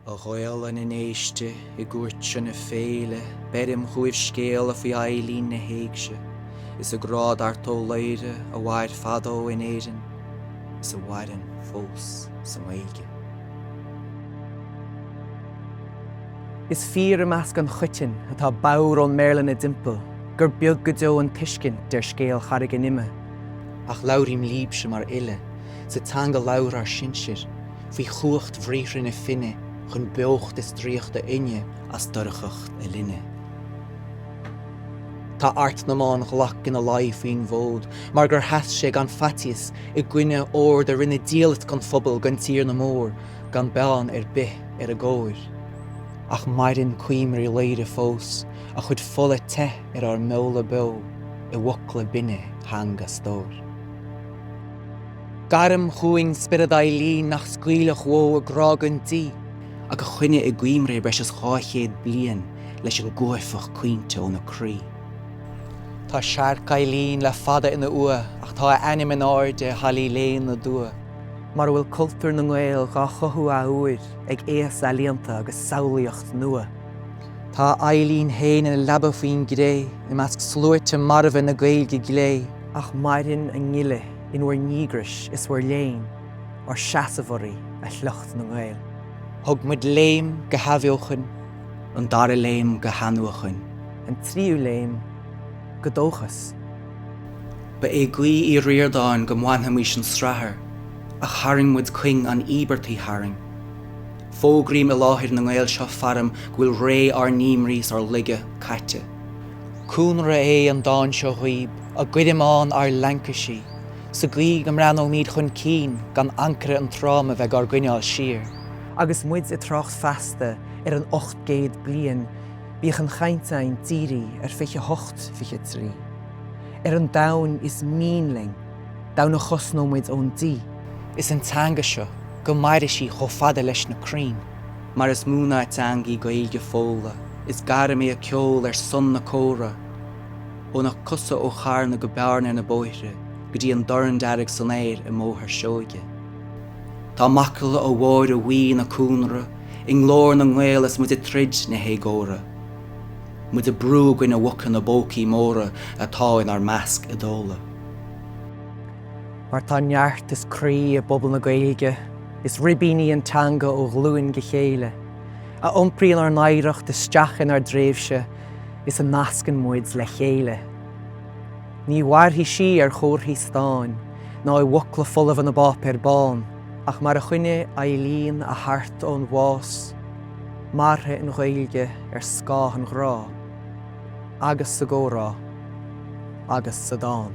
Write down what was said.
A Ghaelainn in éiste i gcúirt seo na féile, beirim chugaibh scéala faoi Eilín na hÉigse, is a grá d'Art Ó Laoghaire a mhair fadó in Éirinn is a mhaireann fós sa nGaeilge. Is fíor i measc an choitinn atá bodhar ón mBéarla 'na dtimpeall gur beag go deo an tuiscint ar scéal Charraig an Ime, ach labhraím líbse mar fhile sa teanga labhair ár sinsir, faoi chumhacht bhriathra na finne chun beocht is draíocht a fhuineadh as dorchacht a linne. Tá Art na mBánghlac ina luí faoin bhfód mar gur sheas sé gan faitíos i gcoinne ord a rinne diallait den phobal den Tiarna Mór gan beann ar bith ar an gcóir. Ach maireann Cuimrí Laoghaire fós, a chuid fola te ar ár mbeola beo i bhfocla binne theanga stóir. Gairm chugainn spiorad Eilín nach scaoilfeadh uó a grá don díth, ach a choinnigh i gcoimré breis is 200 bliain leis an gcuaifeach caointe óna croí. Tá searc Eilín le fada ina uaigh ach tá a ainm in airde i hallaí léinn na dtuath. Mar a bhfuil cultúr na nGael dhá chothú athuair ag aos ealaíonta agus samhlaíocht nua. Tá Eilín féin ina leaba faoin gcré i measc sluaite marbha na Gaeilge glé. Ach maireann a ngile in bhur ndíograis is bhur léann, ár seasamh oraibh, a shliocht na nGael. Thug muid léim go hathbheochan, an dara léim go hathnuachan. An tríú léim go dóchas. Ba é guí Uí Ríordáin go mbainfimis an srathar, ach tharraing muid cuing an íobartaigh tharainn. Fógraím i láthair na nGael seo faram go bhfuil ré ár ndímraí 's ár laige caite. Cúnra é an dán seo dhaoib, a gcuirim ann ár laincisí, sa gcaoi go mbreathnóimid chun cinn gan ancaire an tráma bheith dhár gcoinneáil siar. Agus muid ag trácht feasta ar an 800 bliain, bíodh an chaint againn dírithe ar 28, 23. Ar an domhan is mian linn, domhan a chosnóidh muid ón díth. Is an teanga seo, go maire sí chomh fada leis na crainn. Mar is mó ná teanga í Gaeilge Fódhla, is gairm é a ceol ar son na córa. Ó na cosa ó Charna go Bearna ar na bóithre, go dtí an dorn dearg san aer i mBóthar Seoige. Tá macalla ó Mháire Bhuí ina cúnra i nglór na nGael is muid ag troid na héagóra. Muid ag brú i gcoinne mhuca na bpócaí móra atá inár measc i dtólamh. Mar tá neart is croí i bpobal na Gaeilge, is ribín í an teanga ó ghlúin go chéile, a iompraíonn ár n-oidhreacht isteach inár dtréimhse is a nascann muid le chéile. Ní mhairfidh sí ar chomharthaí stáin ná i bhfocla folamha na bpáipéar bán, ach mar a choinnigh Eileen a hArt ón bhás, mairfidh an Ghaeilge ar scáth an ghrá, agus sa gcomhrá, agus sa dán.